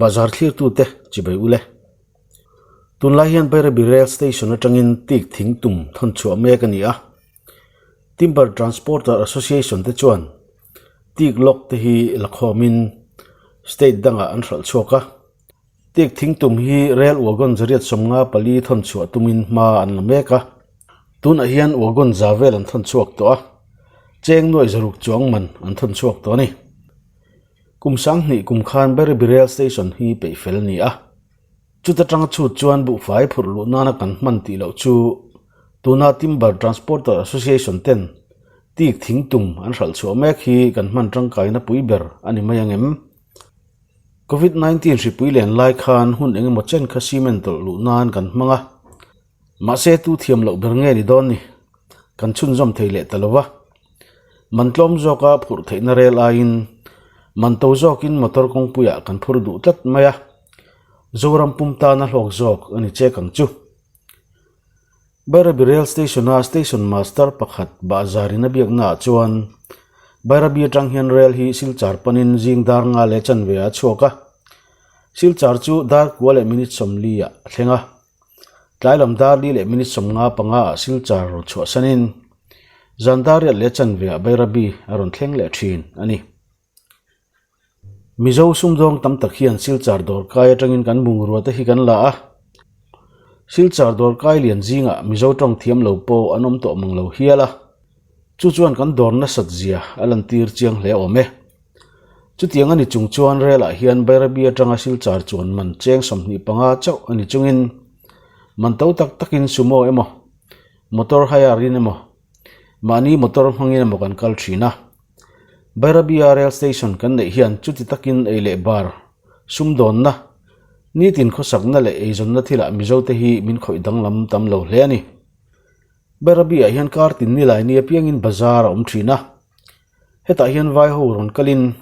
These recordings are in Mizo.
Bazar thlirtute chibai ule. Tunlai hian Bairabi Rail Station atangin tik thing tum thawn chhuah mek a ni a. Timber Transporter Association te chuan tik lawk te hi la khawmin state dangah an hralh chhuak a. Tik thing tum hi rail wagon zariat 54 thawn chhuah tumin hma an la mek a. Tunah hian wagon za vel an thawn chhuak tawh a, cheng nuaih zaruk chuang man an thawn chhuak tawh a ni. Kum 2000 kum khan Bairabi Rail Station hi peih fel a ni a. Chuta tanga chhut chuan buhfai phurh luh nana kan hman tih loh chu tuna Timber Transporter Association ten tik thing tum an hralh chhuah mek hi kan hman tangkaina pui ber a ni mai ang em? Covid 19 hripui len lai khan hun eng emaw chen kha cement tawlh luh nan kan hmang a. Mahse tu thiam loh ber nge ni dawn ni? Kan chhunzawm thei leh ta lo va. Man tlawm zawka phurh theihna rel aiin man to zawkin motor kawngpuiah kan phur duh tlat mai a. Zoram pum tana hlawk zawk a ni chek ang chu. Bairabi Rail Station-a Station Master pakhat Bahzarin a biaknaah chuan Bairabi atang hian rel hi Silchar panin zing dar nga leh chanve ah a chhuak a. Silchar chu dar kua leh minute 40 ah a thleng a. Tlai lam dar li leh minute 55 ah Silchar rawn chhuahsanin zan dar riat leh chanve ah Bairabi a rawn thleng leh thin a ni. Mizo sumdawng tam tak hian Silchar dawrkai atangin kan bungrua te hi kan la a. Silchar dawrkai lian zingah Mizo tawng thiam lo pawh an awm tawh mang lo hial a. Chu chuan kan dawr nasat zia a lantir chiang hle awm e. Chutiang a ni chung chuan relah hian Bairabi atanga Silchar chuan man cheng 25 chauh a ni chungin man to tak takin sumo emaw, motor hire in emaw, mahni motor hmangin emaw kan kal thin a. Bairabia Rail Station kan neih hian chuti takin ei leh bar, sumdawnna, nitin khawsakna leh eizawnna thilah Mizote hi min khawih danglam tam lo hle a ni. Bairabia hian kar tin nilai ni apiangin bazar a awm thin a. Hetah hian vai ho rawn kalin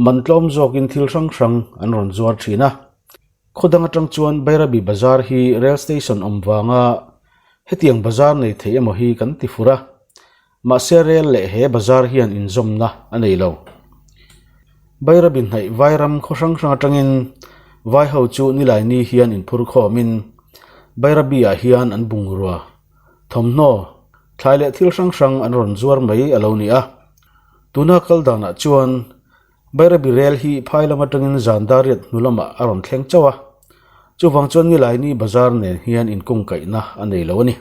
man tlawm zawkin thil hrang hrang an rawn zuar thin a. Khaw dang atang chuan Bairabi Bazar hi Rail Station awm vanga hetiang bazar nei thei emaw hi kan ti fur a. Mahse rel leh he bazar hian inzawmna a nei lo. Bairabi hnaih Vairam khaw hrang hrang atangin vai ho chu Nilaini hian inphur khawmin Bairabi ah hian an bungrua, thawmhnaw, thlai leh thil hrang hrang an rawn zuar mai a lo ni a. Tuna kal danah chuan Bairabi rel hi phai lam atangin zan dar riat hnu lamah a rawn thleng chauh a. Chuvang chuan Nilaini bazar nen hian inkungkaihna a nei lo a ni.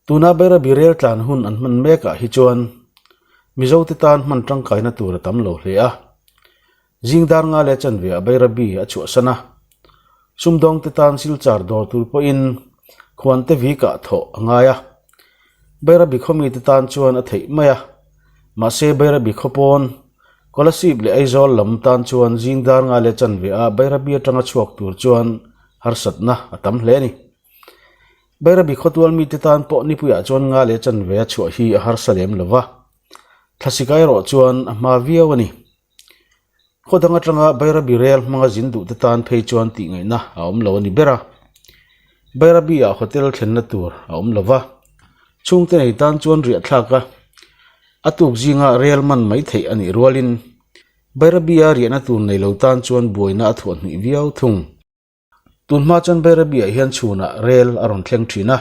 Tuna Bairabi rel tlan hun an hman mekah hi chuan Mizote tan hman tangkaina tur a tam lo hle a. Zing dar nga leh chanve ah Bairabi a chhuahsan a. Sumdawngte tan Silchar dawr tur pawhin khuante vikah thawh a ngai a. Bairabi khawmite tan chuan a theih mai a. Mahse Bairabi khaw pawn Kolasib leh Aizawl lam tan chuan zing dar nga leh chanve ah Bairabi atanga chhuak tur chuan harsatna a tam hle a ni. Bairabi khawtual mite tan pawh nipuiah chuan nga leh chanve a chhuah hi a harsa lem lo va, thlasika erawh chuan a hma viau a ni. Khaw dang atanga Bairabi rel hmanga zin duh te tan phei chuan tih ngaihna a awm lo a ni ber a. Bairabi ah hotel thlenna tur a awm lo va, chhungte nei tan chuan riah thlak a, a tuk zinga rel man mai theih a nih rualin Bairabi a riahna tur nei lo tan chuan buaina a thuah hnih viau thung. Tunhma chuan Bairabi-ah hian chhunah rel a rawn thleng thin a.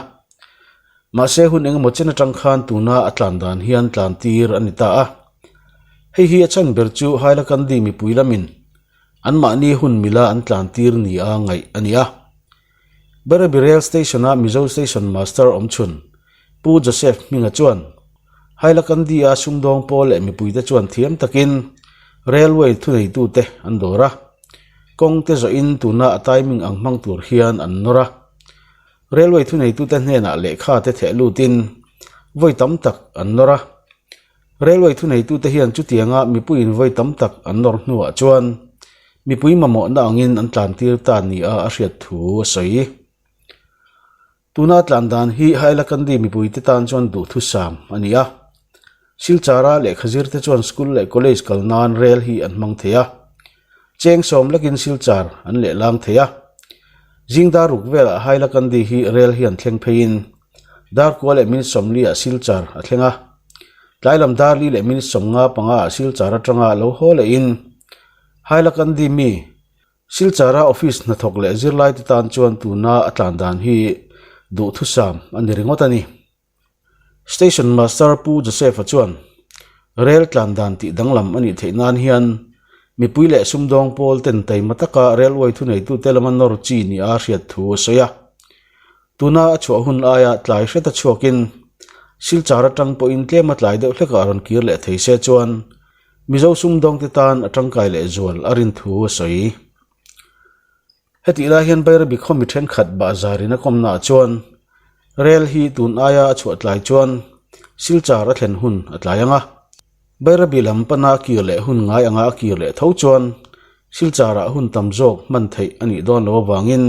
Mahse hun engemaw chen atang khan tuna a tlan dan hian tlan tir a ni ta a. Hei hi a chhan ber chu Hailakandi mipui lamin anmahni hun mila an tlan tir nia ngaih a ni a. Bairabi Rail Station-a Mizo Station Master awmchhun Pu Joseph Hminga chuan Hailakandi-a sumdawng pawl leh mipuite chuan thiam takin Railway thuneitute an dawr a. Kawng te zawhin tuna a timing ang hmang tur hian an nawr a. Railway thuneitute hnenah lehkha te theh lutin vawi tam tak an nawr a. Railway thuneitute hian chutianga mipuiin vawi tam tak an nawr hnuah chuan mipui mamawhna angin an tlantir ta nia a hriat thu a sawi. Tuna tlan dan hi Hailakandi mipuite tan chuan duhthusam a ni a. Silchara lehkha zirte chuan school leh college kal nan rel hi an hmang thei a. Cheng sawm lekin Silchar an lehlang thei a. Zing dar ruk velah Hailakandi hi rel hian thleng pheiin dar kua leh minute 40 ah Silchar a thleng a. Tlai lam dar li leh minute 55 ah Silchar atanga lo haw lehin. Hailakandi mi, Silchara office hnathawk leh zirlaite tan chuan tuna a tlan dan hi duhthusam a ni ringawt a ni. Station Master Pu Joseph-a chuan rel tlan dan tih danglam a nih theih nan hian mipui leh sumdawng pawl ten taima taka railway thuneitute lama nawr chi nia hriat thu a sawi a. Tuna a chhuah hun aia tlai hreta chhuakin Silchar atang pawhin tlema tlai deuh hlekah rawn kir leh thei se chuan Mizo sumdawngte tan a tangkai leh zual a rin thu a sawi. Hetih lai hian Bairabi khaw mi thenkhat bahzarin a kawmnaah chuan rel hi tun aia a chhuah tlai chuan Silchar a thlen hun a tlai ang a. Bairabi lam pana a kir leh hun ngai anga a kir leh tho chuan Silcharah hun tam zawk hman theih a nih dawn loh avangin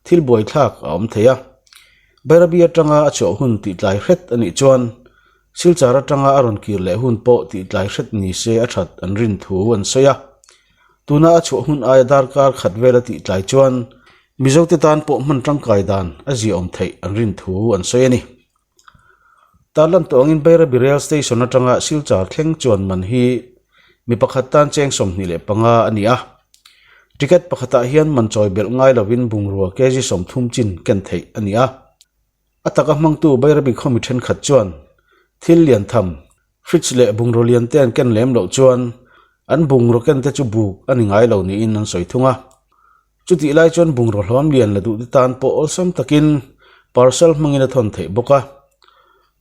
thil buaithlak a awm thei a. Bairabi atanga a chhuah hun tih tlai hret a nih chuan Silchar atanga a rawn kir leh hun pawh tih tlai hret ni se a that an rin thu an sawi a. Tuna a chhuah hun aia darkar khat vel a tih tlai chuan Mizote tan pawh hman tangkai dan a ziaawm theih an rin thu an sawi a ni. Tarlan tawh angin Bairabi Rail Station atanga Silchar thleng chuan man hi mi pakhat tan cheng 25 a ni a. Ticket pakhatah hian man chawi belh ngai lovin bungrua kg 30 chin ken theih a ni a. A taka hmangtu Bairabi khaw mi thenkhat chuan thil lian tham, fridge leh bungraw lian te an ken lem loh chuan an bungraw ken te chu buk a ni ngai lo niin an sawi thung a. Chutih lai chuan bungraw hlawm lian la duhte tan pawh awlsam takin parcel hmangin a thawn theih bawk a.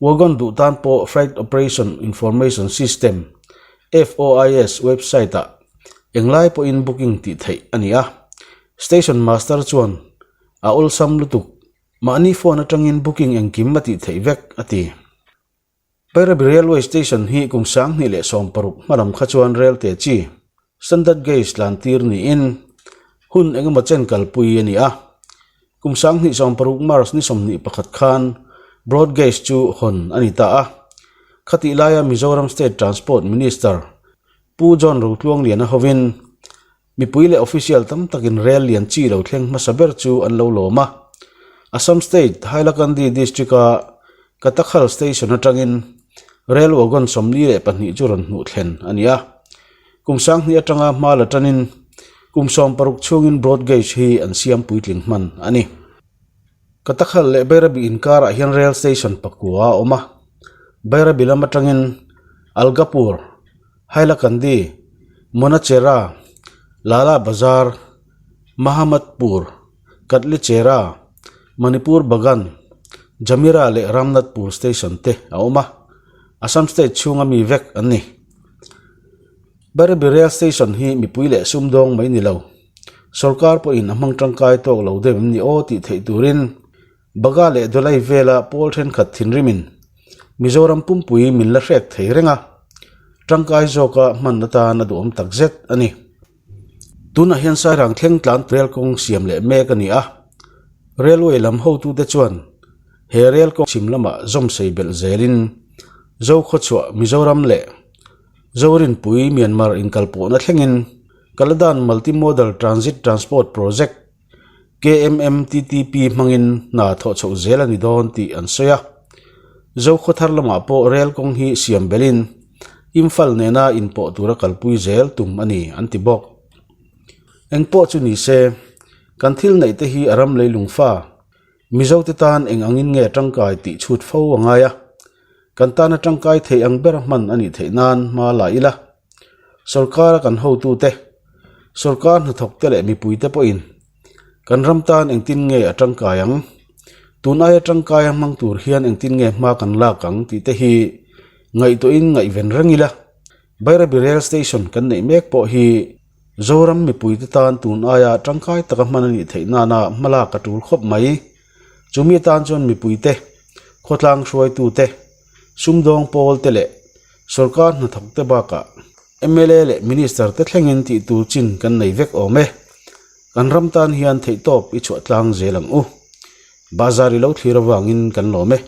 Wagon duh tan pawh Freight Operation Information System, FOIS, website-ah englai pawhin booking tih theih a ni a. Station Master chuan a awlsam lutuk Mahni phone atangin booking engkim a tih theih vek, a ti. Bairabi Railway Station hi kum 2016 hma lam kha chuan rel te chi, Standard Gauge tlan tir niin hun engemaw chen kalpui a ni a. Kum 2016 March ni 21 khan Broad Gauge chu hawn a ni ta a. Khatih laia Mizoram State Transport Minister Pu John Rotluangliana hovin Mipui leh official tam takin rel lian chi lo thleng hmasa ber chu an lo lawm a. Assam State, Hailakandi District-a Katakhal Station atangin rel wagon 42 chu rawn hmuh thlen a ni a. Kum 2000 atanga hma la tanin kum 60 chhungin broad gauge hi an siam puitling hman a ni. Katakhal leh Bairabi inkarah hian rel station pakua a awm a. Bairabi lam atangin Algapur, Hailakandi, Monachera, Lala Bazar, Mahamadpur, Katlichera, Manipur Bagan, Jamira leh Ramnathpur station te a awm a, Assam state chhunga mi vek an ni. Bairabi Rail Station hi mipui leh sumdawng mai ni lo, sorkar pawhin a hmang tangkai tawk lo deuh em ni aw tih theih turin Baga leh Dawlai vela pawl thenkhat thinrimin Mizoram pumpui min la hrek thei reng a, tangkai zawka hman atan a duhawm tak zet a ni. Tunah hian Sairang thleng tlan rel kawng siam leh mek a ni a, railway lam hotute chuan he rel kawng chhim lamah zawm sei belh zelin Zokhawchhuah Mizoram leh Zorinpui Myanmar inkalpawhna thlengin Kaladan Multimodal Transit Transport Project KMMTTP hmangin hna thawh chhoh zel a ni dawn tih an sawi a. Zokhawthar lamah pawh rel kawng hi siam belin Imphal nena inpawh tura kalpui zel tum a ni an ti bawk. Eng pawh chu ni se, kan thil neih te hi a ram leilung fa, Mizote tan eng angin nge tangkai tih chhut fo a ngai a. Kan tana tangkai thei ang bera hman a nih theih nan hma la ila. Sorkara kan hotute, sorkar hnathawkte leh mipuite pawhin kan ram tan engtin nge a tangkai ang, tun aia tangkaia hmang tur hian engtin nge hma kan lak ang tih te hi ngaihtuahin ngaihven reng ila. Bairabi Rail Station kan neih mek pawh hi Zoram mipuite tan tun aia tangkai taka hman a nih theih nana hmalak a tul khawp mai. Chumi atan chuan mipuite, khawtlang hruaitute, sumdawng pawlte leh Sorkar hnathawkte bakah mla leh Minister te thlengin tih tur chin kan nei vek awm e. Kan ram tan hian theihtawp i chhuah tlang zel ang u. Bazar i lo thlir avangin kan lawm e.